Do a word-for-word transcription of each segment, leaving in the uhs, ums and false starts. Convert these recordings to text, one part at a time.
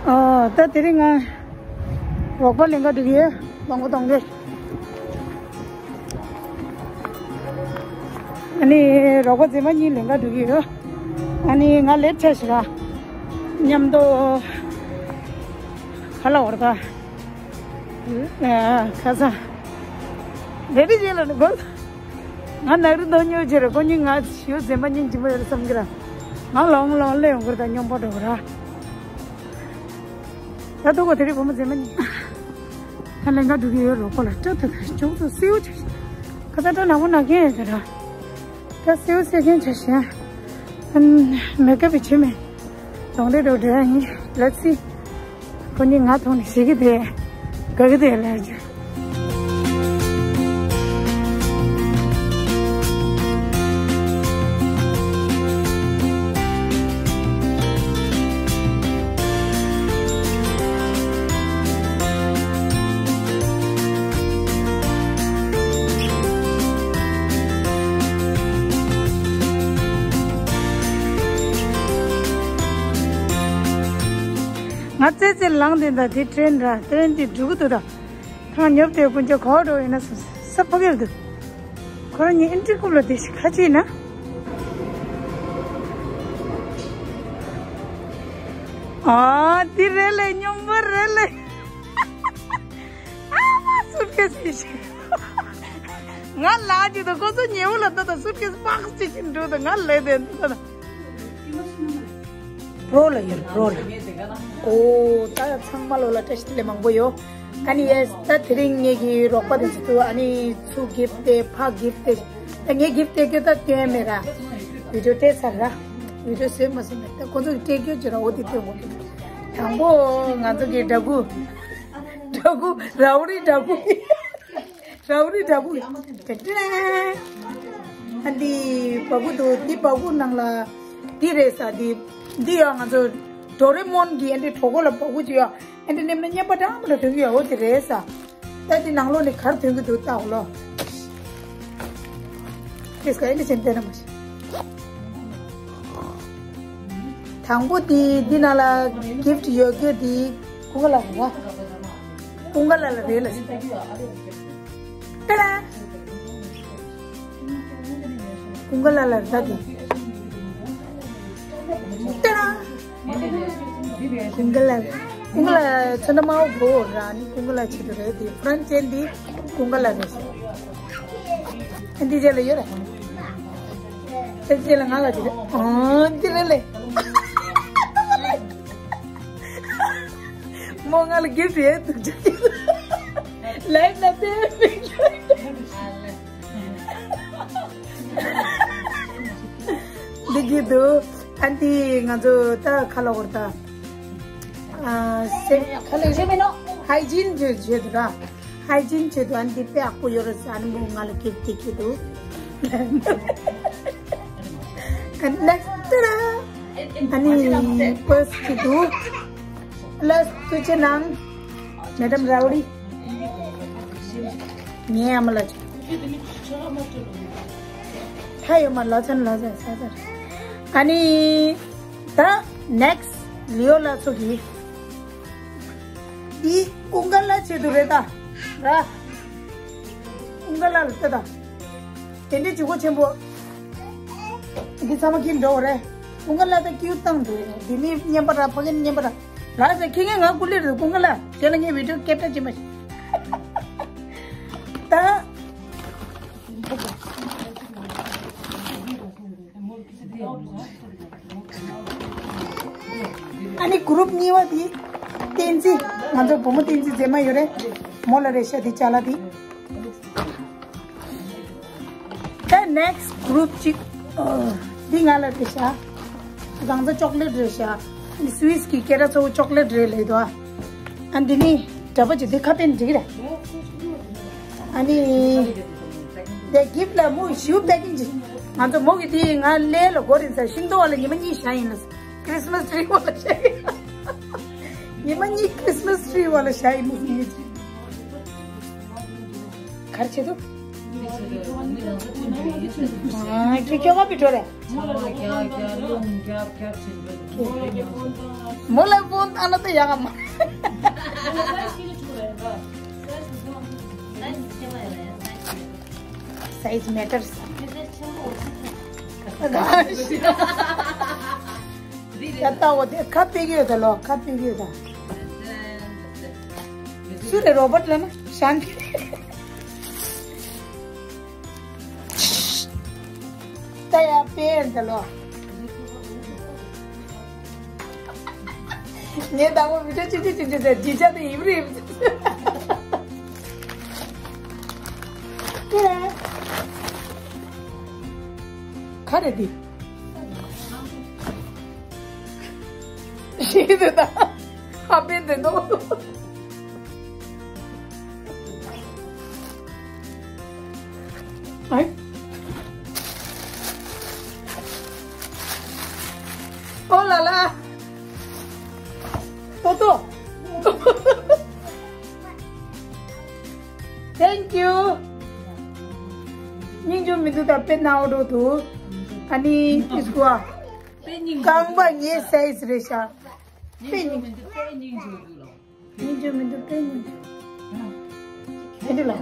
ཨོ། ད་དེ་རིང་ང་རོགས་པ་ལེན་ག་འགྲོ་གི་ཡོད། མང་པོ་གཏོང་གི། ཨ་ནི་རོགས་པ་མཛེས་མ་གཉིས་ལེན་ག་འགྲོ་གི་ཡོད། ཨ་ནི་ང་ལེབ་ཆ་ཞིག་ར། མཉམ་དུ་ག་ལ་བར་ད། ཨ། ཁ་སང་། རེ་རེ་རྗེས་ལ་ནི་གོ། ང་ནག་རི་མདོ་སྨྱོ་བྱེད་ར། ཁོ་གཉིས་ང་ཞོ་མཛེས་མ་གཉིས་འཇིམ་པ་ཡོད་བསམ་གི་ར། ང་ལོང་ལོང་ལེ་ཡོང་གི་ར། ད་སྨྱོན་པ་འགྲོ་གི་ར། ད་ཐུག་གོ། དེ་རིང་བུ་མོ་མཛེས་མ་གཉིས། ད་ལེན་ག་འགྲོ་གི་ཡོད། རོགས་པ་ལ་སྤྲད་ད། ད་ཅོག་ཙེ་སེའུ་ཆ་ཞིག་ཁ་ཚ་སྤྲད་ནག་པོ་ནག་གིན་ཡོད་གི་ར། ད་སེའུ་སེ་གིན་ཆ་ཞིག་ཨན། མེ་ཀ་བི་ཆེ་མེ། གདོང་རེ་རོ་འདྲ་ཡིན། Let's see. ཁོ་གཉིས་ང་མཐོང་ནས་ཞེད་ཀྱི་དེ། དགའ་གི་དེ་ལ་ཅི། ང་ཙེ་ཙེ་ལངས་དེ་འདྲ་དེ་ཊེན་ར། ཊེན་དེ་འགྲོ་གི་འདུག་ད། ཐང་ཉོབ་དེ་དཀོན་མཆོག་གོ་འགྲོ་ཡིན་ན་སོང་ས་ཕ་གིར་འདུག་ཁོ་རང་གཉིས་ཨིན་ཊི་ཁུབ་ལ་དེ་ཞིག་ཁ་ཅིག་ན། ཨ་དེ་རེད་ལེ། སྨྱོན་པ་རེད་ལེ། ཨ་མ་སུཊ་ཀེས་ཞིག་ང་ལ་ཅི་ད་ཁོ་ཚོ་ཉེ་བོ་ལ་ད་ད་སུཊ་ཀེས་པགས་ཅིག་ཅིག་འགྲོ་ད། ང་ལས་དེ་འདུག་ད། པྲོ་ལ་ཡོད། པྲོ་ལ། ཨོ། ད་ཚང་མ་ལོ་ལ་བཀྲ་ཤིས་བདེ་ལེགས་མང་པོ་ཡོད། ཨ་ནི་ཡེས། ད་དེ་རིང་ངེད་ཀྱི་རོགས་པ་དེ་ཚོ་ཚུར་ཨ་ནི་ཚུར་གིཕ་ཏི་སྟེར། ཕར་གིཕ་ཏི་སྟེར། ད་ངས་གིཕ་ཏི་སྟེར་རྒྱུ་ད་སྟོན་མེད་ར། བི་ཌི་ཡོ་སྟེར་ཚར་ར། བི་ཌི་ཡོ་བཟོས་མ་བཟོས་མེད། ད་ཁོ་ཚོ་གིས་སྟེར་རྒྱུ་ཅི་ར། འོ་དེ་སྟོན་དགོས་ཀྱི། དང་པོ་ང་ཚོ་གི་འདྲ་སྐུ། འདྲ་སྐུ། རའུ་རི་འདྲ་སྐུ། རའུ་རི་འདྲ་སྐུ། ཏེ་ཏེ་རེ། ཨ་འདི་སྦ་ཁུག་འདུག་འདི་སྦ་ཁུག་ནང་ལ་འདི་རེད་ས། འདི་འདི་ཡང་ང་ཚོ་ཌོ་རེ་མོན་གྱི་ཨ་འདི་གྲོད་ཁོག་ལ་སྦ་ཁུག་ཅིག་ཡོད། ཨ་འདི་ནེམ་ན་བརྙན་པར་འདྲ་མི་འདྲ་ཐོན་གྱི་ཡོད། འོ་དེ་རེད་ས། ད་འདི་ནང་ལོགས་ནས་ག་རེ་ཐོན་གྱི་འདུག་ལྟ་འོ་ལོ། ཏེས་ཀ་ཨ་འདི་ཅན་དེ་ན་མ་ཤེས། དང་པོ་འདི་འདི་ནང་ལ་གིཕ་ཊི་ཡོད་རྒྱུ་འདི་ཀུན་དགའ་ལགས་རེད་ལ། ཀུན་དགའ་ལགས་ལ་རེད་ལ། ཏེ་ར། ཀུན་དགའ་ལགས་ལ་རེད་ད་འདི། ཏེ་ར། ཀུན་དགའ་ལགས། ཀུན་དགའ་ལགས་ཚོན་ཁྲ་དམར་པོ་གོ་ར། ནི་ཀུན་དགའ་ལགས་ཆེད་དུ་རེད་དེ། ཕ་རན་ཅན་འདི་ཀུན་དགའ་ལགས་རེད། ཨ་འདི་རྗེས་ལ་ཡོད་ར། ཨ་འདི་རྗེས་ལ་ང་ལ་དེ་རེད། ཨ་འདི་རེད་ལེ། མོ་ང་ལ་གིཕ་ཊི་ཡོད་འདུག་ཅག་ལའིབ་ན་དེ། འདི་གི་འདུག་ཨ་འདི་ང་ཚོ་ད་ཁ་ལོ་བོར་ད། ཨ་སེ་ཁ་ལོ་ཞེ་མེ་ནོ། ཧའི་ཇིན་བྱེད་བྱེད་འདུག་ར། ཧའི་ཇིན་བྱེད་དུ་ཨ་འདི་དཔེ་ཡག་པོ་ཡོད་རེད་ཟེར། ཨ་ནི་མོ་ང་ལ་གིཕ་ཊི་སྟེར་གྱི་འདུག་ཨ་ནེགསི་ཊི་ར། ཨ་ནི་པར་སི་གི་འདུག་པ་ལ་སི་ཐུགས་རྗེ་གནང་། མེ་ཌམ་རའུ་ཌི། ངའི་ཨ་མ་ལ་ཆ། ད་ཡོད་མ་ལ་ཚན་ལ་ཚན་ས་ཚན། ཨ་ནི་ད་ནེགསི་ཊི་ལི་ཡོ་ལ་ཚོ་གི། འདི་ཀུན་དགའ་ལགས་ཆེད་དུ་རེད་ད། ར། ཀུན་དགའ་ལགས་ལ་ལྟ་ད། དེ་འདྲའི་ལྗིད་ཁོག་ཆེན་པོ། འདི་ཚང་མ་ཁྱེར་འགྲོ་བ་རེད། ཀུན་དགའ་ལགས་ད་ཀིའུ་བཏང་འདུག་འདི་ནི་བརྙན་པར་ར། ཕ་གི་ནི་བརྙན་པར་ར། ལགས་སེ་ཁྱེད་ངས་ང་སྐུ་ལས་རེད། ཀུན་དགའ་ལགས་དེ་ལ་ངས་བི་ཌི་ཡོ་ཀེབ་ཆ་བྱེད་མ་ཤེས། ད། ཨ་ནི་གུ་རུབ་གཉིས་པ་དེ། བསྟན་འཛིན། ང་ཚོ་བུ་མོ་བསྟན་འཛིན་མཛེས་མ་ཡོད་རེད། མོ་ལ་རེད་ཤག་དེ་ཅ་ལག་དེ། ད་ནེགསི་ཊི་གུ་རུབ་གཅིག་འདི་ང་ལ་རེད་ཤག་གང་ཚ་ཅོག་ལེ་ཊི་རེད་ཤག་འདི་སུ་ཝི་སི་གི་སྐད་གྲགས་ཚ་བོ་ཅོག་ལེ་ཊི་རེད་ལབ་འདུག་ཨ་འདི་ནི་འདྲ་པོ་ཅིག་འདི་ཁ་ཏོན་འགྲིག་རེད། ཨ་ནི། དེ་གིཕ་ཊི་ལ་མོ་ཞུ་པེ་ཀིང་ཅིག་ང་ཚོ་མོ་གི་དེ་ང་ལས་ལ་གོ་རིན་ས་ཤིང་ཏོག་བ་ལ་ཉི་མ་གཉིས་བཞག་ཡིན་ལ། ཁྲི་སི་མ་སི་ཊི་རི་བ་ལ་བཞག་ཡིན། ཉི་མ་གཉིས་ཁྲི་སི་མ་སི་ཊི་རི་བ་ལ་བཞག་ཡིན་ཟེར་གྱི། ག་རེ་བྱེད་འདུག་ཁྱོད་ཁྱོད་ང་བི་འགྲོ་རེད། མོ་ལ་ཕོན་ཨ་ན་ཏི་ཡ་ག་མ། Size matters. ཡ་ཏའོ་དེ་ཁ་པེ་གི་ཡོད་ད་ལོ། ཁ་པེ་གི་ཡོད་ད། སུ་རེད། རོ་བར་ལ་ན་ཤན། ད་ཡ་པེ་ཡན་ད་ལོ། ངས་ད་གོ་བི་ཏྲ་ཅི་ཅི་ཅི་ཅི་ཟེར། ཇི་ཅག་དེ་ཡིབ་རེད། ཁ་རེད་དེ། ཤེས་དེ་ད། ཧ་པེ་དེ་ནོ། ཨའི། ཨོ་ལ་ལ། ཏོ་ཏོ། Thank you. སྙིང་རྗེ་མི་འདུག་ད་དཔེ་ནག་པོ་འགྲོ་འདུག་ཨ་ནི་ཨིས་ཀོ་ཨ། རྐང་པ་ངའི་སའི་ཛི་རེད་ཤག་དཔེ་སྙིང་། སྙིང་རྗེ་མི་འདུག་དཔེ་སྙིང་རྗེ། དེ་འདྲ་ལ།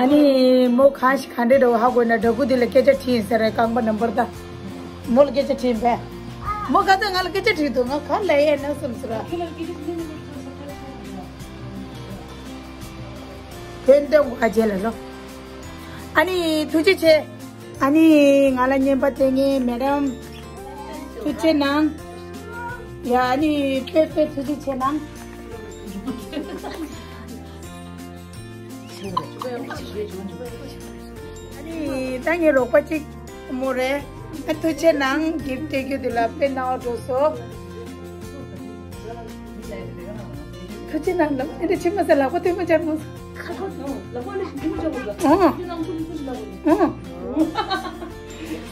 ཨ་ནི་མོ་གང་ཞིག་ག་འདྲ་འདྲ་བོ་ཧ་གོ་ན། འདྲ་སྐུ་དེ་ལ་སྐད་ཆ་དྲིས་ཡིན་ཟེར་རེད། རྐང་པ་ནམ་བར་ད། མོ་ལ་སྐད་ཆ་དྲིས་པས། མོ་ག་ཚོད་ང་ལ་སྐད་ཆ་དྲིས་འདུག་ང་ག་ལ་ཡས་ན་བསམ་ཟེར། ཕན་ཐོགས་ག་རྗེས་ལ་ལོ། ཨ་ནི་ཐུགས་རྗེ་ཆེ། ཨ་ནི་ང་ལ་བརྙན་པར་སྟོན་མཁན་མེ་ཌམ། ཐུགས་རྗེ་གནང་། ཡ་ཨ་ནི་དཔེ་དཔེ་ཐུགས་རྗེ་ཆེ་གནང་། ཨ་ནི་ད་ངའི་རོགས་པ་གཅིག་མོ་རེད། ཨ་ཐུགས་རྗེ་གནང་། གིབ་སྤྲད་རྒྱུ་དེ་ལ་དཔེ་སྣང་བ་འགྲོ་སོང་། ཐུགས་རྗེ་གནང་། ལབ་ཨེ་འདྲ་ཕྱི་མ་ཟ་ལག་པ་ཐུག་མ་ཆག་མོ། ཨང་།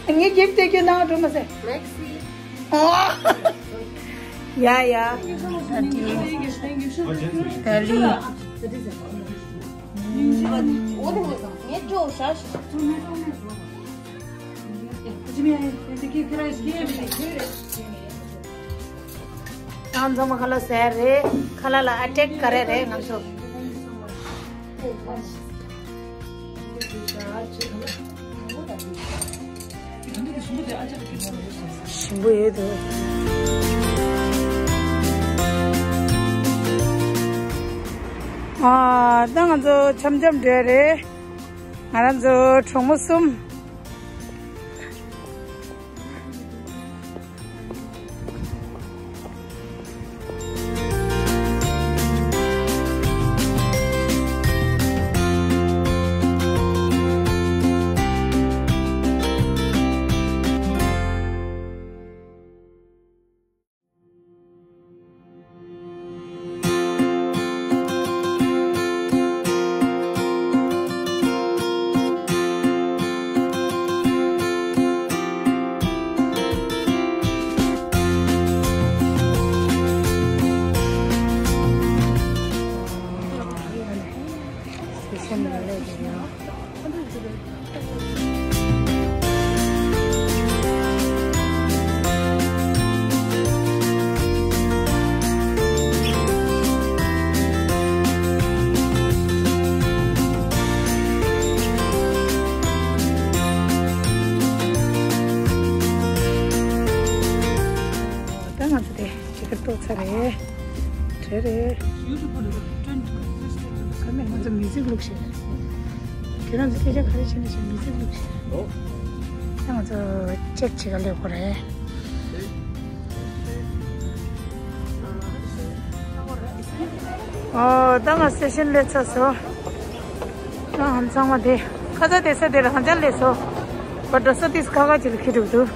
ཨང་། ངས་གིབ་སྤྲད་རྒྱུ་གནང་བ་འགྲོ་མ་ཟེར། ཡ་ཡ། ད་ལི། ང་ཚང་མ་ཁ་ལག་ཟས་རེད། ཁ་ལག་ལ་ཨ་ཊེག་ག་རེ་རེད་ང་ཚོ། ཞིམ་པོ་ཡོད་དོ། ཨ་ད་ང་ཚོ་འཆམ་འཆམ་འགྲོ་རེད། ང་རང་ཚོ་གྲོགས་མོ་གསུམ། ད་ང་ཚོ་དེ་ཅི་ཀར་གཏོགས་ཚར་རེད། བྲེལ་རེད། ཁ་ནས་ང་ཚོ་མིའུ་ཟིག་བླུགས་ཤིག་ཁྱེད་རང་ཚོ་སྐད་ཆ་ག་རེ་བྱས་ནས་ཤིག་མིའུ་ཟིག་བླུགས་ཤིག་ད་ང་ཚོ་ཅེག་བྱེད་ག་སླེབས་དགོས་རེད། ཨོ་ད་ང་སི་ཊེ་ཤན་སླེབས་ཚར་སོང་། ད་ང་ཚང་མ་དེ་ཁ་ཚ་དེ་ས་དེ་རང་ཅག་སླེབས་སོང་། བ་འགྲོ་ས་དེ་ཁ་ཁ་ཅིག་ལ་ཁི་འགྲུབ་འདུག་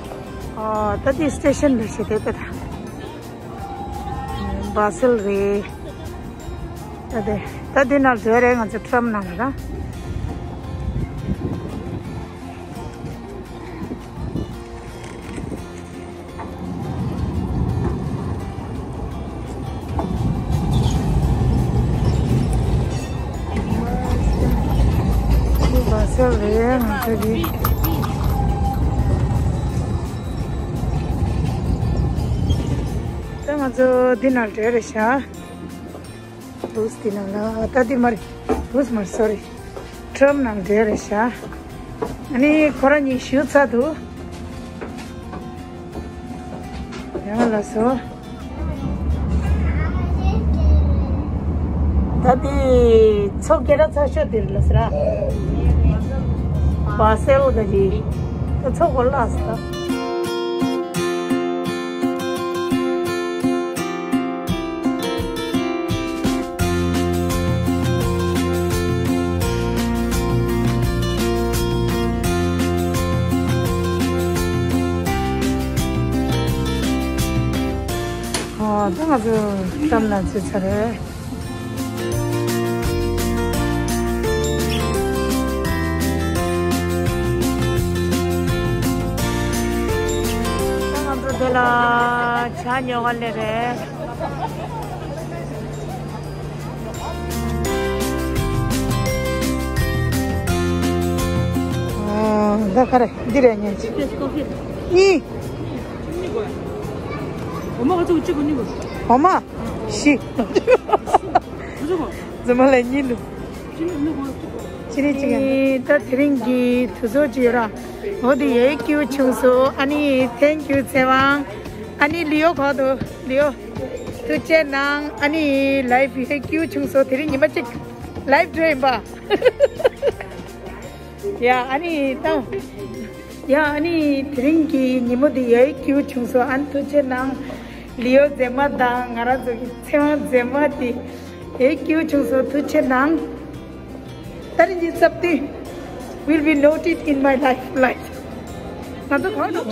ཨོ་ད་དེ་སི་ཊེ་ཤན་ལ་ཞིག་དེ་ད་ད། བ་སིལ་རེད། ད་དེ་ད་དེ་ནང་འཛུལ་རེད། ང་ཚོ་ཊམ་ནང་ལ་ད། ད་ང་ཚོ་འདི་ནང་འགྲོ་རེད་ཤག་བུ་སི་འདི་ནང་ལ། ད་འདི་མ་རེད། བུ་སི་མ་རེད། སོ་རི། ཊམ་ནང་འགྲོ་རེད་ཤག་ཨ་ནི་ཁོ་རང་གཉིས་བཞུགས་ཚར་འདུག་ཡང་ལ་སོ། ད་དེ་མཚོ་སྐེ་རགས་ཚ་ཤོས་དེར་ལ་ཟེར། བ་སེལ་ག་ཅི། ད་མཚོ་གོ་ལ་ཟེར། ཨོ། ད་ང་ཚོ་ཊམ་ནང་ཚུད་ཚར་རེད། ད་ང་ཚོ་དེ་ལ་ཇ་ཉོ་ག་སླེབས་རེད། ཨོ། ད་ག་རེ་འདི་རེད། ཉོས་ཅིག་གཉིས། འོ་མ་ག་ཚོད་གཅིག་གོ་གཉིས་གོ། འོ་མ་བཞི། རྫུན་མ་ལས་གཉིས་འདུག་ཅི་ནི་གཅིག་ཡང་། ད་དེ་རིང་གི་དུས་ཚོད་ཅིག་ཡོད་ར། འོ་དེ་ཡའི་སྐྱིད་པོ་བྱུང་སོང་། ཨ་ནི་thank you ཚེ་དབང་། ཨ་ནི་ལི་ཡོ་ག་འདུག་ལི་ཡོ། ཐུགས་རྗེ་གནང་། ཨ་ནི་ལའིབ་ཡའི་སྐྱིད་པོ་བྱུང་སོང་། དེ་རིང་ཉི་མ་གཅིག་ལའིབ་འགྲོ་ཡིན་པ། ཡ་ཨ་ནི་ད། ཡ་ཨ་ནི་དེ་རིང་གི་ཉིན་མོ་འདི་ཡའི་སྐྱིད་པོ་བྱུང་སོང་། ཨ་ནི་ཐུགས་རྗེ་གནང་། ལི་ཡོ་མཛེས་མ་དང་ང་རང་ཚོ་གི་ཚེ་དབང་མཛེས་མ་དེ་ཡའི་སྐྱིད་པོ་བྱུང་སོང་། ཐུགས་རྗེ་གནང་། ད་རིང་གི་སྐབས་དེ་will be noted in my life, life. ང་ཚོ་གང་དུ།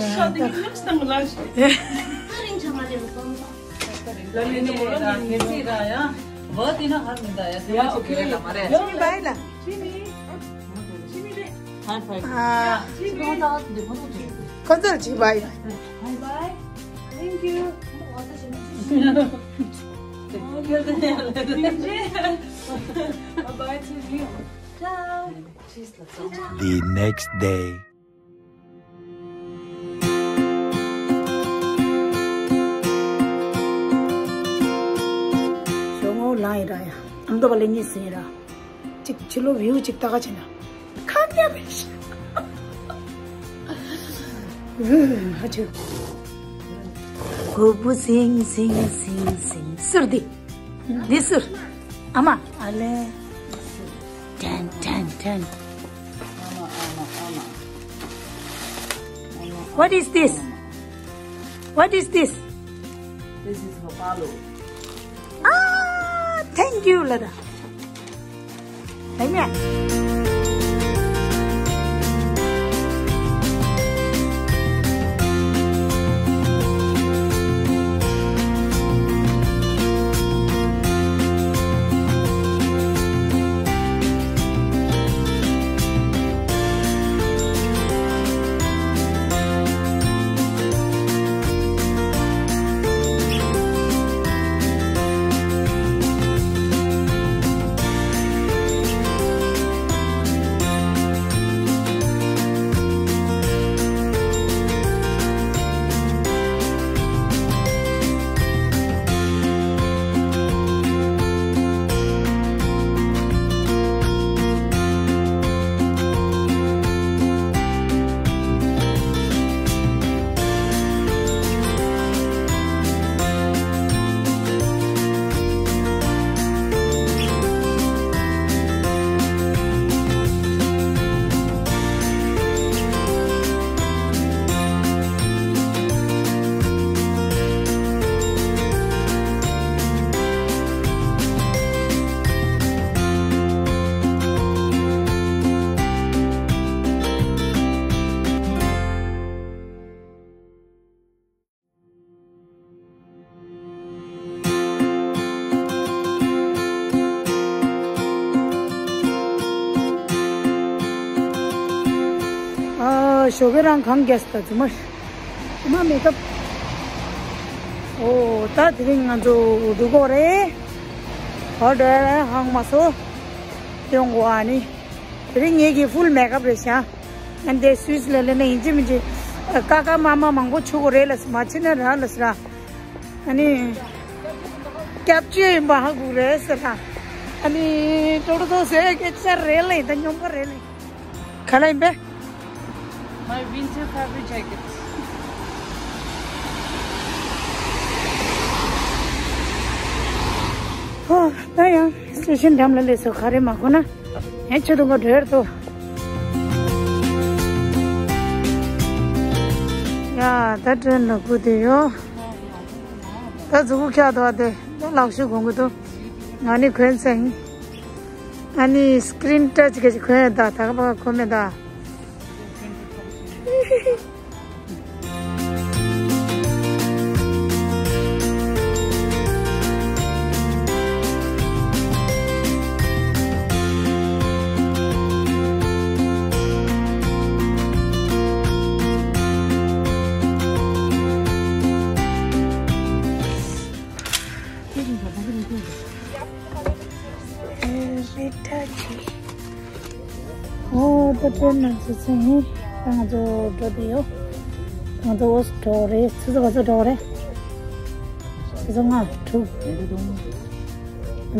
ཁོ་ཚོར་ཅིག་བའི། Bye bye. Thank you. Bye bye to you. Ciao. The next day. ཞོགས་ངོ་ལངས་ཡིན་ར་ཡ། ཨ་མདོ་བ་ལེ་གཉིས་ཟིན་ཡིན་ར། ཅིག་ཕྱི་ལོགས་བིའུ་ཅིག་ལྟ་ག་ཕྱིན་ན། ཁ་ཉ་བས་ཤ། ཧ་ཅི། གོ་བུ་སིང་སིང་སིང་སིང་། སུར་འདི། འདི་སུར། ཨ་མ། ཨ་ལེ། ཏན་ཏན་ཏན། What is this? What is this? This is for Paolo. Ah, thank you, Lada. Amen. ཨ། ཞོགས་ཀས་རང་གང་རྒྱག་སྟེ་རྫུན་མ། རྫུན་མ་མེ་ཀབ། ཨོ། ད་དེ་རིང་ང་ཚོ་འགྲོ་གི་རེད། ཨོ་ཌར་ཧང་མ་སོ། ཡོང་གོ་ཨ་ནི། དེ་རིང་ངེད་ཀྱི་ཕུལ་མེ་ཀབ་རེད་ཤག་ཨ་འདི་སུད་སི་ལ་སླེབས་ན་ཡིན་གཅིག་མིན་གཅིག་ཀ་ཀ་མ་མ་མང་པོ་མཆོད་དགོས་རེད་ལ་ཟེར། མ་མཆོད་ན་ར་ལ་ཟེར། ཨ་ནི་སྐྱབས་བཅོལ་ཡིན་པ་ཧ་གོ་རེད་ཟེར། ཨ་ནི་ཀྲོ་ཀྲོ་ཟེར་སྐད་ཆ་རེད་ལ་ཡིན་ད་སྙོམས་པོ་རེད་ལ་ཡིན། ག་ལ་ཡིན་པས། My winter fabric jacket. ཧོ། ད་ཡང་སི་ཊེ་ཤན་འགྲམ་ལ་སླེབས་སོང་། ག་རེ་མ་གོ་ན་ཡང་ཆུ་འཐུང་ག་འགྲོ་ཡར་དོ། ཡ་ད་ཏྲེན་ལ་སྒུག་བསྡད་ཡོད། ད་མཛུ་གུ་འཁྱག་འདུག་ཨ། དེ་ད་ལག་ཤུབས་གོན་གི་འདུག་ང་ནི་གོན་ཚར་ཡིན། ཨ་ནི་སི་ཀི་རིན་ཊཆ་གི་ཅིག་གོན་ཡོད་ད། ད་ག་པ་གོན་མེད་ད། ཨོ། ད་ཏྲེན་ནང་ཚུད་ཚར་ཡིན། ད་ང་ཚོ་འགྲོ་བསྡད་ཡོད། ང་ཚོ་འོ་སུ་འགྲོ་རེད། ཆུ་ཚོད་ག་ཚོད་འགྲོ་རེད། ཆུ་ཚོད་ལྔ་དྲུག་ང་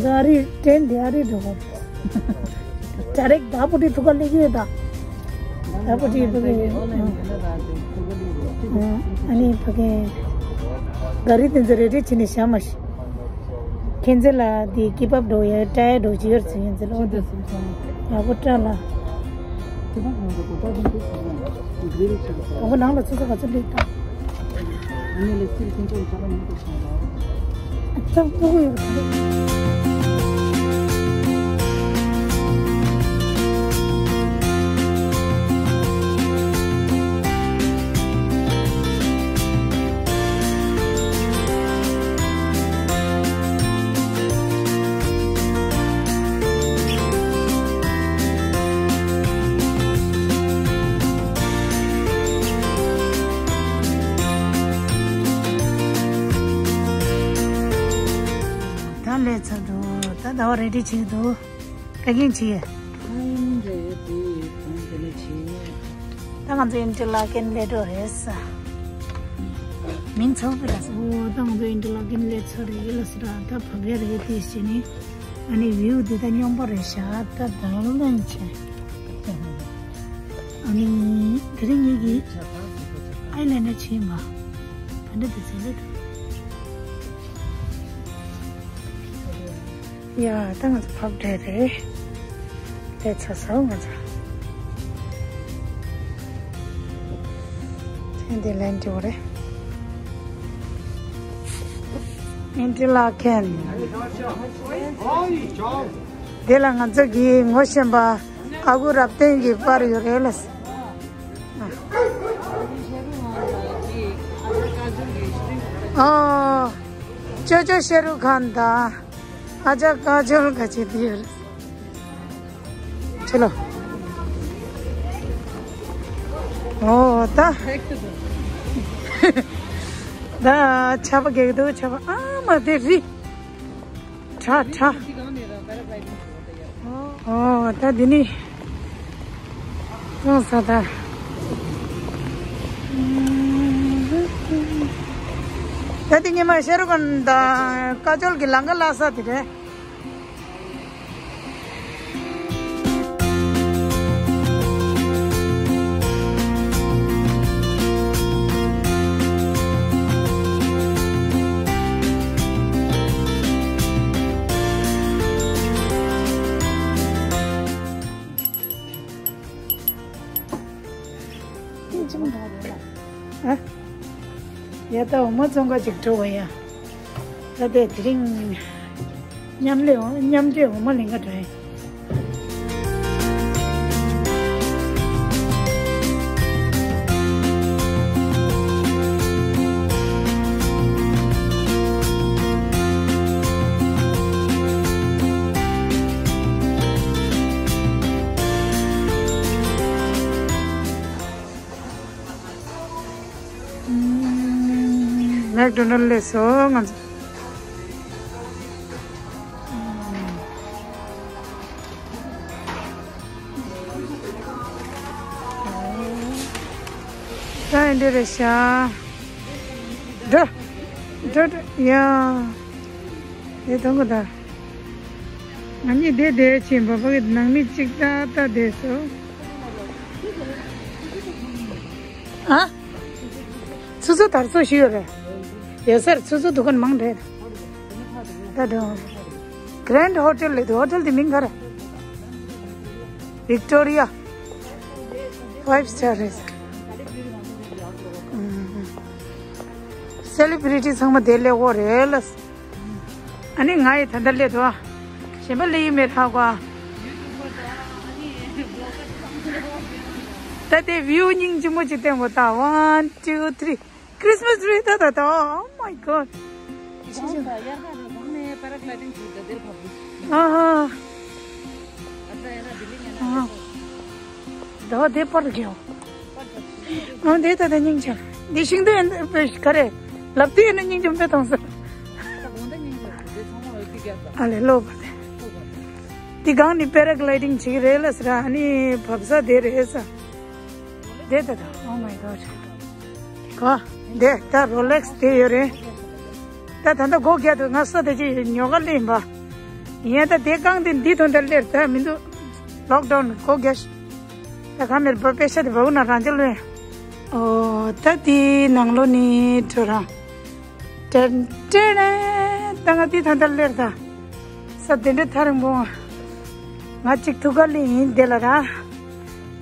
ཚོ་ཨ་རི་ཏྲེན་འདི་ཨ་རི་འགྲོ་གི་རེད། ཌའི་རེག་ད་པོ་ཊི་ཐུག་ག་སླེབས་ཀྱི་ཡོད་ད། ད་པོ་ཊི་ཕ་གི། ཨ་ནི་ཕ་གི་ག་རི་དེ་ཚོ་རེ་རེ་བྱས་ནས་བཞག་མ་ཤི། ཁྱེད་ཚོ་ལ་དེ་ཀི་བབ་འགྲོ་ཡ་ཀྲ་ཡ་འགྲོ་བྱེད་ཡོད་ཚེ་ཡིན་ཚེ་ལོ་དེ། ཡག་པོ་སྤྲད་ལ། ཡག་པོ་ནང་ལ་ཚོད་ཚོད་ག་ཚོད་སླེབས་དང་། ཚབ་ཏུ་ཡོད། ད་སླེབས་ཚར་འདུག་ད་ཟླ་བ་རེ་ཌི་བྱེད་ཀྱི་འདུག་ད་གིན་བྱེད། ཨ་ཡིན་རེད་དེ་གང་དེ་ལ་བྱེད། ད་ང་ཚོ་ཨིན་ཊར་ལ་ཀེན་སླེབས་འགྲོ་རེད་ས། མིང་ཚང་པི་ར་ས། ཨོ་ད་ང་ཚོ་ཨིན་ཊར་ལ་ཀེན་སླེབས་ཚར་རེད་ལ་ས་ར། ད་བབས་ཡ་རེད་དེ་བྱས་ནས་ཨ་ནི་བིའུ་འདི་ད་སྙོམས་པོ་རེད་ཤག་ད་ད་ལན་ཆེ། ཨ་ནི་དེ་རིང་ངེད་ཀྱིས་ཨའི་ལེན་ཌར་བྱེད་མ། ད་འདྲ་དེ་ཚོ་ལེ་ད། ཡ་ད་ང་ཚོ་ཕབ་འདྲ་རེད། དེ་ཚོ་ཚོ་ང་ཚོ་ཐེངས་འདི་ལན་འགྲོ་རེད། ཨིན་ཊར་ལ་ཀེན། དེ་ལ་ང་ཚོ་གི་ངོ་ཤེས་པ་ཨ་ཁུ་རབ་བརྟན་གྱི་པར་ཡོད་རེད་ལ། ཨོ། ཅོ་ཅོ་ཤེ་རུ་ཁཱན་དང་ཨ་ཅག་ཀ་ཇོལ་ག་ཅིག་དེ་ཡོད་རེད། ཁྱེད་ལོ། ཨོ་ད། ད་ཆར་པ་རྒྱག་གི་འདུག་ཆར་པ་ཨ་མ་དེ་རི། ཁྲ་ཁྲ། ཨོ་ད་འདི་ནི་ཙོང་ས་ད། ད་འདི་ཉི་མ་ཤེ་རུ་ཁཱན་དང་ཀ་ཇོལ་གྱི་ལང་ཀ་བརླག་ས་དེ་རེད། ཨ། ཡ་ད་འོ་མ་བཙོང་ག་ཅིག་འགྲོ་བ་ཡ། ད་ལྟའི་དེ་རིང་མཉམ་ལས་འོ་མཉམ་སྤྲད་འོ་མ་ལེན་ག་འགྲོ་ཡིན། མེག་ཌོ་ནལ་སླེབས་སོང་ང་ཚོ། འདི་རེད་ཤག་འགྲོ། འགྲོ་འགྲོ་ཡ། དེ་མཐོང་གི་ད། ང་གཉིས་བསྡད་བསྡད་ཕྱིན་པ་ཕ་གི་ནང་མི་གཅིག་ཏག་ཏག་བསྡད་སོང་། ཨ། ཆུ་ཚོད་དར་ཚོད་ཞིག་ཡོད་རེད། ཡོད་སར་ཆུ་ཚོད་དུ་ཁན་མང་རེད། ད་དུང་Grand Hotel ལས་དུ་ཧོ་ཊེལ་དེ་མིང་ག་རེ། Victoria five star རེད། སེ་ལི་བྷི་རི་ཊི་ཚང་མ་དེ་སླེབས་ཡོད་རེད་ལ། ཨ་ནི་ང་ཡི་ད་ལྟ་སླེབས་འདུག་གཞན་པ་སླེབས་ཡོད་མེད་ཧ་གོ། ད་དེ་view སྙིང་རྗེ་མོ་ཅིག་བསྟན་གོ་ད། One, two, three. Christmas tree ད་ད་ད། Oh my god. ཨ་ཧ། ཨ། ད་དེ་པར་གྱོ། ཨ་འདི་ད་ད་སྙིང་རྗེ། འདི་ཤིང་འདི་ག་རེ། ལབ་དུས་ཡིན་ན་སྙིང་རྗེ་མོ་དཔེ་མཐོང་སོང་། འདི་གང་ནི་པེ་ར་གི་ལའི་ཌིང་བྱེད་ཀྱི་རེད་ལ་ཟེར། ཨ་ནི་བབས་ས་དེ་རེད་ཟེར། དེ་ད་ད། Oh my god. གོ། དེ་ད་རོ་ལེགས་དེ་ཡོད་རེད། ད་ད་ད་སྒོ་བརྒྱབ་འདུག་ང་ས་ད་ཅི་ཉོ་ག་སླེབས་ཡིན་པ། ཡིན་ད་དེ་གང་དེ་འདི་ཐོན་ད་སླེབས་ད་མི་འདུག་ལོག་ཌའུན་སྒོ་བརྒྱབ་ཤག་ད་ག་མེར་པ་པེ་ཤ་དེ་བ་གུ་ན་རང་ཅི་ལོས། ཨོ་ད་དེ་ནང་ལོ་ནི་འགྲོ་རང་། ཏན་ཏན། ད་ང་དེ་ཐོན་ད་སླེབས་ད། ས་དེ་འདྲ་ཐག་རིང་པོ། ང་གཅིག་ཐུག་ག་སླེབས་ཡིན་དེ་ལ་ར།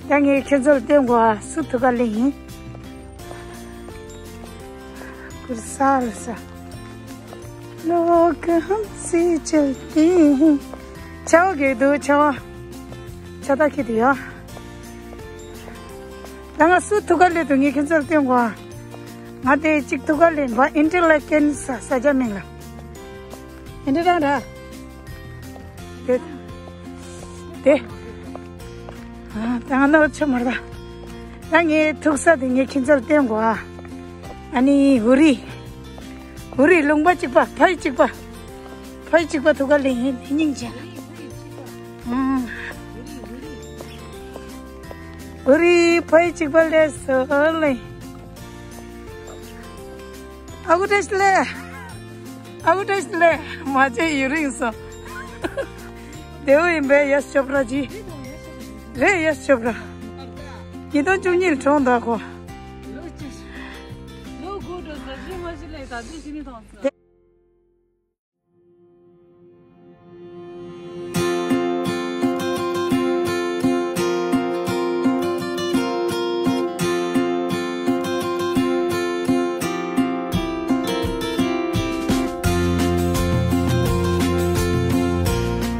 ད་ངས་ཁྱེད་ཚོར་སྟོན་དགོས་ཨ། སུ་ཐུག་ག་སླེབས་ཡིན། ཀུར་ས་ལ་ས། ལོ་གམ་སི་ཅལ་ཏིང་། ཆ་བ་གེ་དུ་ཆ་བ། ཆ་ད་ཁི་དུ་ཡ། ད་ང་སུ་ཐུག་ག་སླེབས་འདུག་ངས་ཁྱེད་ཚོར་སྟོན་དགོས་ཨ། ང་དེ་གཅིག་ཐུག་ག་སླེབས་པ། ཨིན་ཊར་ལ་ཀེན་ས་ས་ཆ་མིང་ལ། ཨིན་ཊར་རང་ར། དེ། དེ། ཨ་ད་ང་ནོར་ཆ་མར་ད། ད་ངས་ཐུག་ས་དེ་ངས་ཁྱེད་ཚོར་སྟོན་དགོས་ཨ། ཨ་ནི་ཧུ་རི། ཧུ་རི་ལུང་པ་གཅིག་པ་ཕའི་གཅིག་པ། ཕའི་གཅིག་པ་ཐུག་ག་སླེབས་ཡིན་དེ་སྙིང་རྗེ། ཨ། ཧུ་རི་ཕའི་གཅིག་པ་སླེབས་སོང་ལེ། ཨ་ཁུ་བཀྲ་ཤིས་ལེ། ཨ་ཁུ་བཀྲ་ཤིས་ལེ། མ་བྱས་ཡུན་རིང་སོང་། བདེ་པོ་ཡིན་པས་ཡ་ཤོབ་ར་ཅི། རེད་ཡ་ཤོབ་ར། ཉིས་སྟོང་བཅུ་གཉིས་ལ་གྲོངས་འདུག་ཁོ། ལོ་དགུ་འགྲོ་ས་ཤི་མ་ཤི་ལེ་ད་དུས་ཤི་ནི་ཐོང་ས།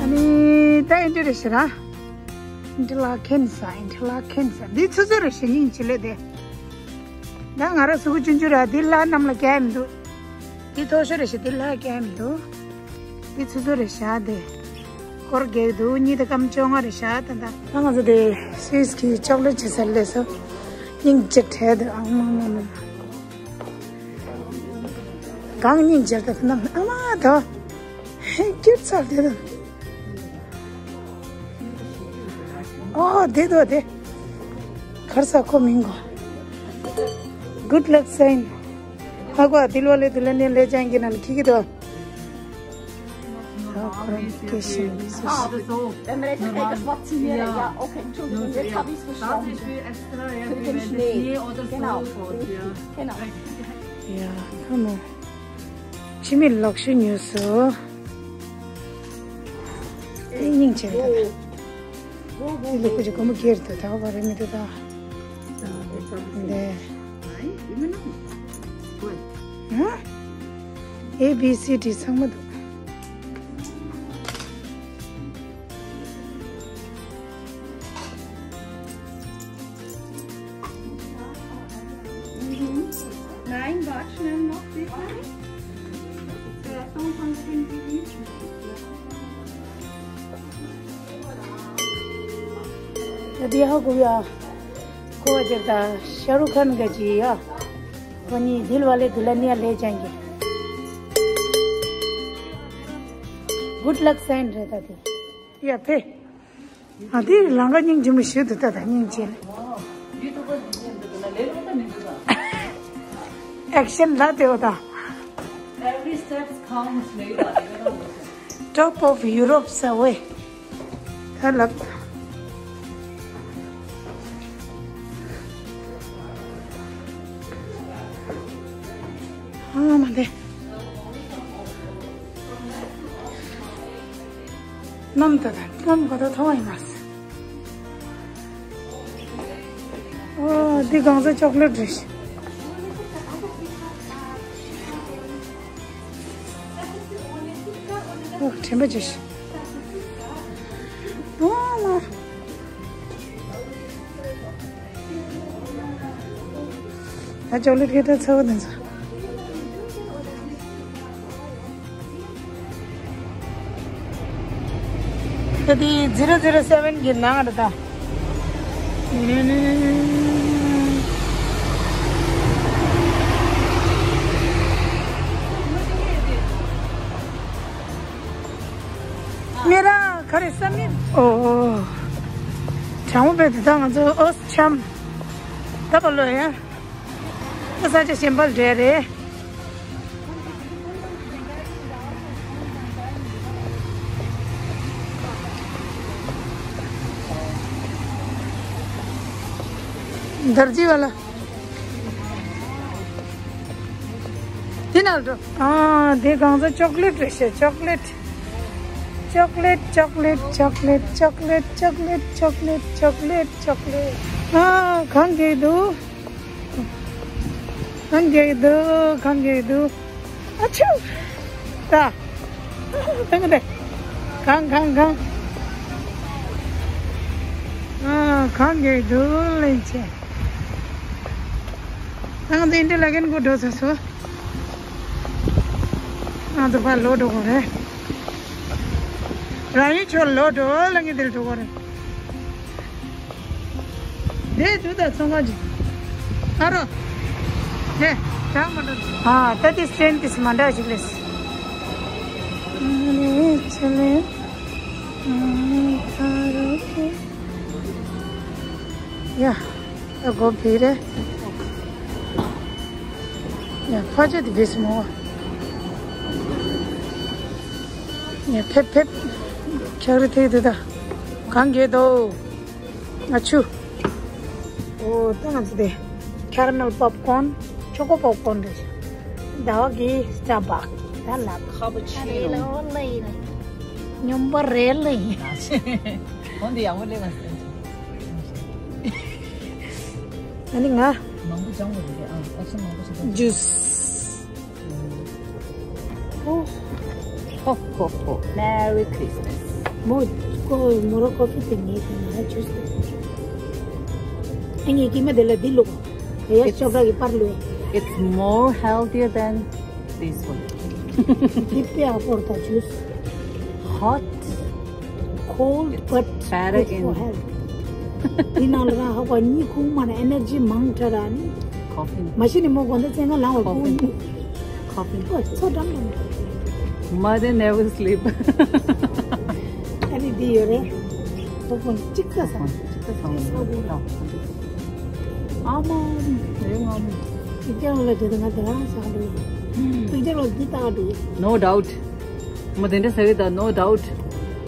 ཨ་ནི་ད་ཨིན་ཊར་རེ་ཤི་ར། ཨིན་ཊར་ལ་ཁེན་ས། ཨིན་ཊར་ལ་ཁེན་ས། འདི་ཆུ་ཚོད་རེ་ཤི་སྙིང་རྗེ་ལེ་དེ། ད་ང་ར་གཟུགས་པོ་ཆུང་ཆུང་ར། འདི་ལ་གནམ་ལ་བཀལ་མི་འདུག་འདི་མཐོ་ཤོས་རེད་ཤག་འདི་ལ་བཀལ་མི་འདུག་འདི་ཆུ་ཚོད་རེད་ཤག་འདི། སྐོར་རྒྱག་འདུག་གཉིས་དང་སྐར་མ་བཅོ་ལྔ་རེད་ཤག་ད་ད། ད་ང་ཚོ་དེ་སུད་སི་གི་ཅོག་ལེ་ཊི་ཅིག་ཟ་སླེབས་སོང་། སྙིང་རྗེ་བྲལ་འདུག་ཨ་མ་མ་མ། གང་སྙིང་རྗེ་ད་ད་ཨ་མ་ད། ཧེ་ཀྱུར་ཚར་དེ་ད། ཨོ་དེ་དོ་དེ། གར་ས་ཁོ་མིང་གོ། Good luck sign. ཧ་གོ། दिल वाले दुल्हनिया ले जाएंगे ནང་ཁྱི་གི་དོ། Wenn wir jetzt etwas zu mir, ja, okay, Entschuldigung, jetzt habe ich es verstanden. Für den Schnee. Genau, richtig, genau. ཡ་ཁ་མོ། ཕྱི་མི་ལག་ཤུ་ཉོས་སོ། དེ་སྙིང་རྗེ་ད། དེ་ལུ་ཀུ་ཅི་གོ་མོ་སྒེར་དུ་ད་བ་རེ་མི་དུ་ད། འདི། ཨ། A B C D ཚང་མ་འདུག Mhm. Nein, warte schnell noch, bitte. Äh, fünfhundert. ད་འདི་ཧ་གོ་ཡ། གོ་བ་ཅིག་ད་ཤ་རུ་ཁན་ག་ཅི་ཡ། ཁོ་གཉིས་दिल वाले दुल्हनिया ले जाएंगे། Good luck sign རེད་ད་དེ། ཡ་ཕེ། ཨ་དེ་ལང་ཀ་སྙིང་རྗེ་མོ་ཞིག་འདུག་ད་ད་སྙིང་རྗེ་ལེ། Action ལ་དེ་འོ་ད། Every steps counts. Top of Europe ཟེར་བས། ད་ལབ། ཨ་མ་དེ། གནམ་ད་ད་གནམ་ག་ད་མཐོང་ཡིན་མ། ཨོ། འདི་གང་ཟག་ཅོག་ལེ་ཊི་རེད། ཨོ། དྲན་པ་བརྗེད་ཤག་ཨོ་མ། ད་ཅོག་ལེ་ཊི་སྐད་གྲགས་ཚ་བོ་དེ་ཚོ། ད་དེ་zero zero seven གི་ནང་རེད་ད། ངེད་རང་ག་རེ་བསམ་མེད། ཨོ། གྲང་མོ་བས་དེ་དག་ང་ཚོ་ཨོ་འཆམ། ད་བ་ལོ་ཡ། ས་ཆ་གཞན་པ་འདྲ་རེད། དར་རྒྱས་པ་ལ། དེ་ནང་འགྲོ། ཨ། དེ་གང་ཟག་ཅོག་ལེ་ཊི་རེད་ཤག་ཅོག་ལེ་ཊི། ཅོག་ལེ་ཊི། ཅོག་ལེ་ཊི། ཅོག་ལེ་ཊི། ཅོག་ལེ་ཊི། ཅོག་ལེ་ཊི། ཅོག་ལེ་ཊི། ཅོག་ལེ་ཊི། ཅོག་ལེ་ཊི། ཨ། གང་གི་འདུག་གང་གི་འདུག་གང་གི་འདུག་ཨ་ཆུ། ད། ད་ག་དེ། གང་གང་གང་། ཨ། གང་གི་འདུག་ལེན་ཆེ། ང་ཚོ་ཨིན་ཌི་ལ་གན་གུ་འགྲོ་ཚར་སོང་། ང་ཚོ་ཕར་ལོག་འགྲོ་དགོས་རེད། རང་ཡུལ་ཕྱོགས་ལོག་འགྲོ་ལ་ངས་འདིར་འགྲོ་དགོས་རེད། དེ་དུས་ད་ཚོང་ཁང་ཅིག་ཨ་རོ། དེ་གྲང་མ་འགྲོ། ཨ། ད་དེ་སི་ཊེན་དེ་མ་འདྲ་ཞིག་ལས། ཨ་ནི་ཆེ་ལེ། ཨ་ནི་ཁ་རོ་ཁེ། ཡ། ད་སྒོ་ཕྱེ་རེད། ཡ། ཕ་ཆེ་དེ་བེས་མོ། ཡ། ཕེབས་ཕེབས། ཁྱག་རི་ཐེག་དེ་ད། གང་གས་དོ། ང་ཆུ། ཨོ། ད་ང་ཚོ་དེ། ཁེ་ར་མེལ་པོབ་ཀོན། ཆོ་ཀོ་པོབ་ཀོན་རེད། ཟླ་བ་གི་སྟར་བག་ད་ལབ། ཁ་པུ་ཆི་ནོ། ཨ་རེ་ལོ་ལེ་ཡིན། སྙོམས་པོ་རེད་ལེ་ཡིན། འོན་ཏེ་ཡག་པོ་ལེ་མ་ཟེར། ཨ་ནི་ང་། མང་པོ་སྦྱང་དགོས་རེད། ཨ། ཨེག་ཤན་མང་པོ་ཞིག་བཏང་། ཇུས། ཧོ་ཧོ་ཧོ། Merry Christmas. མོ་ཀོ་མོ་རོ་ཀོ་ཕི་དེ་ངས་དེ་ང་ཇུས་དེ། ཨ་ངས་ཀྱི་མ་དེ་ལ་དེ་ལུག་ཡ་ཤོག་ག་གི་པར་ལུ། It's more healthier than this one. དེ་པེ་ཨ་པོར་ད་ཇུས། Hot. Cold, but better good for health. དེ་ནང་ལ་རང་ཧ་གོ་གཉིད་ཁུག་མ་ན་ཨེ་ནར་ཇི་མང་དྲགས་ར་ནི། Coffee. མ་གཞི་ནས་མོ་གོ་འདི་ཚེ་ང་ལང་བ་ཁུག་ནི། Coffee. ཨོ་ཚོ་འགྲམ་ལ། Mother never sleep. ཨ་ནི་འདི་ཡོད་རེད། ཁོ་ཁོ་གཅིག་ལྟ་ས། གཅིག་ལྟ་ས། ཨ་མ། རེད་ང་མ། ཨི་ཀྱང་ལ་དེ་ང་དེ་རང་ས་འགྲོ། ཨི་ཀྱང་ལ་འདི་ལྟ་འགྲོ། No doubt. མོ་དེ་འདྲ་ཟེར་གི་ད། No doubt.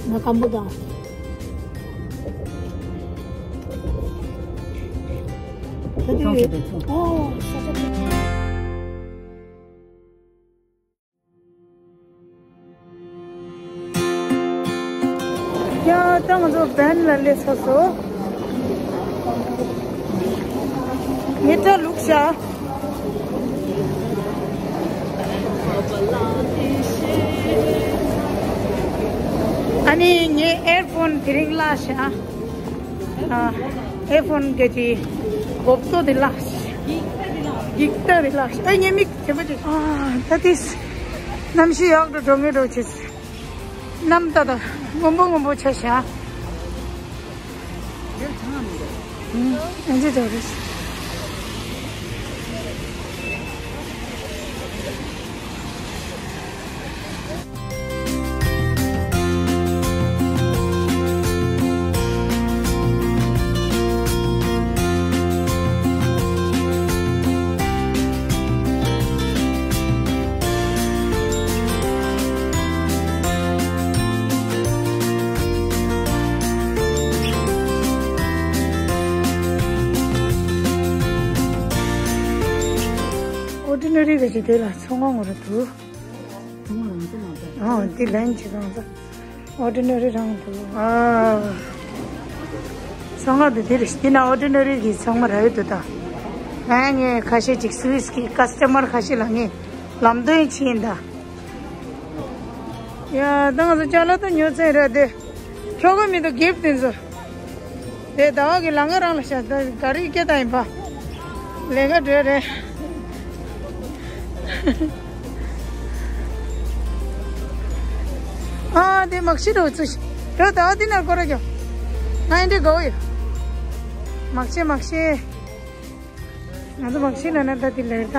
ང་སྐམ་པོ་དང་། ད་དུང་ཡོད། ཨོ། ས་ཆ་དེ། ཡ། ད་ང་ཚོ་བེན་ལ་སླེབས་ཚར་སོང་། ངས་སྐྲ་བླུགས་ཤག་ཨ་ནི་ངས་ཨེར་ཕོན་དེ་རིང་བརླགས་ཤག་ཨ། ཨེར་ཕོན་གི་དེ་གོབ་ཏོ་དེ་བརླགས་ཤག་འགྱིག་རྟ་དེ་བརླགས་ཤག་ཨ། ཉེས་དམིགས་དེ་མ་བྱེད། ཨ། ད་དེ་གནམ་གཤིས་ཡག་འགྲོ་འགྲོ་ངེས་འགྲོ་བྱེད། གནམ་ད་ད་སྔོན་པོ་སྔོན་པོ་ཆགས་ཤག་ཨང་། ཨང་ཅི་འདྲ་རེད། ཨོར་ཌི་ནེ་རི་རེད་ཅེ་དེ་ལ་ཚོང་ཁང་ངོ་ར་འདུག་ཨོ་དེ་ལན་ཅིག་རང་ཚོ་ཨོར་ཌི་ནེ་རི་རང་འདུག་ཨ་ཚོང་ཁང་དེ་དེ་རེད། དེ་ན་ཨོར་ཌི་ནེ་རི་གི་ཚང་མ་རག་གི་འདུག་ད། ཨ་ངས་ཁ་ཤས་ཅིག་སུད་སི་གི་ཀ་སི་ཊ་མར་ཁ་ཤས་ལ་ངས་ལམ་སྟོན་བྱས་ཡིན་ད། ཡ། ད་ང་ཚོ་ཅ་ལག་ད་ཉོ་ཚར་རེད་དེ། ཁྱོ་ག་མི་འདུག་གིབ་དེ་ཚོ། དེ་ཟླ་བ་གི་ལམ་ཁ་རང་ལ་བཞག་ད་ག་རེ་སྐད་བཏང་ཡིན་པ། ལས་ཀ་འགྲོ་རེད། ཨ་དེ་མག་ཤི་འགྲོ་ཚུལ་ཞིག་འགྲོ་ད་དེ་ན་སྐོར་ར་རྒྱོ། ང་ཡིན་དེ་དགའ་བོ་ཡོད། མག་ཤི་མག་ཤི། ང་ཚོ་མག་ཤི་ལ་ན་ད་དེ་ལས་ད།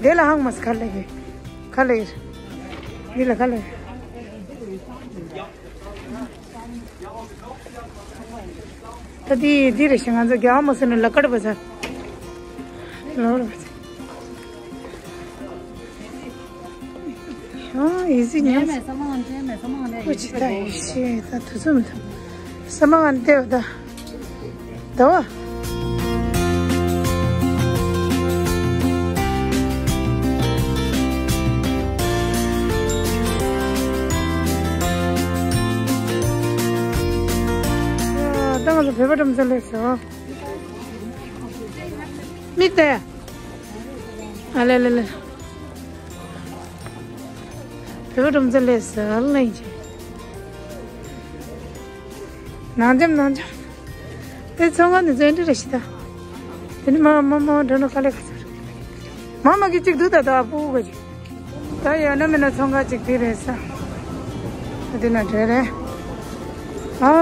དེ་ལ་ཧང་མ་སི་ཁ་ལས་གི་ཁ་ལས་ཡིན། འདི་ལ་ཁ་ལས་ཡིན། ད་དེ་དེ་རེད་ཤག་ང་ཚོ་རྒྱ་མོ་སུ་ནས་ལ་ཀར་བ་ས། ལོར་བ་ས། ཨ་ཨི་ཟི་ཉམས། ཀུ་ཅི་ད་ཡེ་ཤེས་ད་དུ་ཚོད་མི་ད། ས་མ་ང་འདེབས་ད། ད་བ། ད་ང་ཚོ་བོད་པ་ཁྲོམ་ས་སླེབས་སོང་། མིག་ལྟ་ཡ། ཨ་ལེ་ལེ་ལེ། བོད་པ་ཁྲོམ་ས་སླེབས་སོང་ལེ་ཅི། ནང་འཇམ་ནང་འཇམ། དེ་ཚོང་ཁང་ནི་ཚོན་འདྲི་རེ་ཞིག་ད། དེ་ནི་མ་མ་མ་འགྲོ་ན་དཀའ་ལས་ཁག་ཚར། མ་མ་གི་གཅིག་འདུག་ད་ད་ཨ་ཕོ་ག་ཅིག་ད་ཡོད་ན་མེད་ན་ཚོང་ཁང་གཅིག་དེ་རེད་ས། ད་དེ་ན་འདྲ་རེད། ཨ་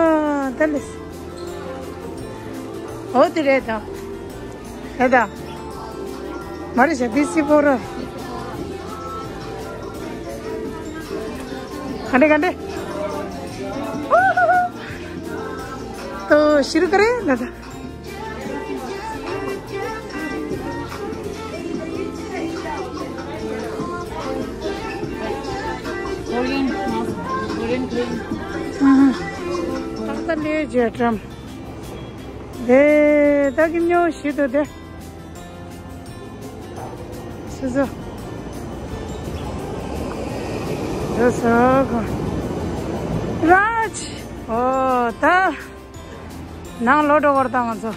ད་ལེ། ཨོ་དེ་རེད་ད། ད་ད། མ་རེད་ཤག་དེ་སི་ཕོ་ར། ག་འདྲ་ག་འདྲ། ཏོ་ཤི་རུ་ཀ་རེ་ན་ད། Korean, Korean cream. ཏག་ཏག་ལས་བྱས་ཀྲམ། དེ་ད་གི་མྱོ་ཞིག་ཏུ་དེ། སུ་སུ། སུ་སུ་ག་ར་ཆི། ཨོ་ད། ནང་ལོག་འགྲོ་བར་དང་ང་ཚོ།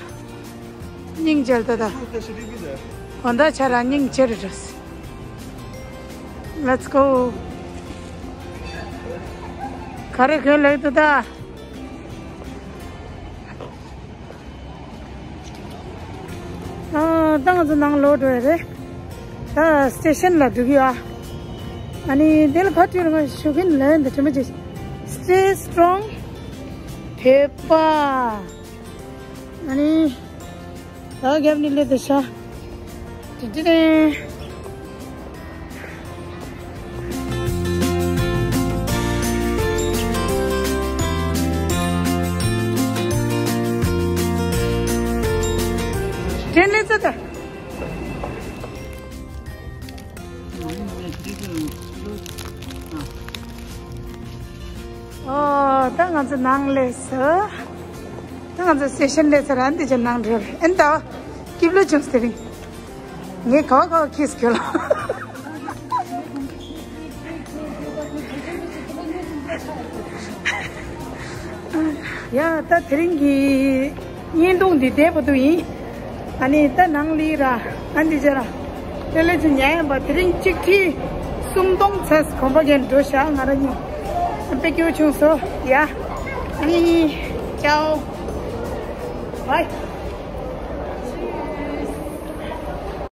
སྙིང་རྗེ་ལ་ད་ད། གོ་ད་ཆ་ར་སྙིང་རྗེ་རེད། Let's go. ག་རེ་གོན་ལེགས་འདུག་ད། ཨ་ད་ང་ཚོ་ནང་ལོག་འགྲོ་ཡ་རེད། ད་སི་ཊེ་ཤན་ལ་འགྲོ་གི་ཡོད། ཨ་ནི་དེ་ལ་ཕར་ཁྲིད་ལ་ང་ཞུ་གིན་ལན་འདི་དྲི་མ་བྱེད། Stay strong. བོད་པ། ཨ་ནི། ད་རྒྱབ་ནས་སླེབས་ཏེ་ཤ། ཏི་ཏི་ཏི། དྲན་ལེ་ཙི་ད། ཨོ་ད་ང་ཚོ་ནང་སླེབས་སོང་། ད་ང་ཚོ་སི་ཊེ་ཤན་སླེབས་ཚར། ཨ་འདི་ཅན་ནང་འགྲོ་རེད། ཨེ་ད་སྐྱིད་པོ་བྱུང་སྟེ་རིང་། ངས་ག་བ་ག་བ་ཁིས་ཁྱོད་ལ། ཡ་ད་དེ་རིང་གི་བརྙན་ཐུང་འདི་བསྡད་པ་དུ་ཡིན། ཨ་ནི་ད་ནང་ལི་ར་ཨ་འདི་ཅ་ར། དེ་ལས་ཚུ་ཉལ་ཡང་པ་དེ་རིང་གཅིག་ཁྲི་སུམ་སྟོང་ཚས་གོམ་པ་རྒྱན་འགྲོ་ཤག་ང་ར་གཉིས། ཨ་དཔེ་སྐྱིད་པོ་བྱུང་སོང་ཡ། ཨ་ནི་ཅའོ། བའི།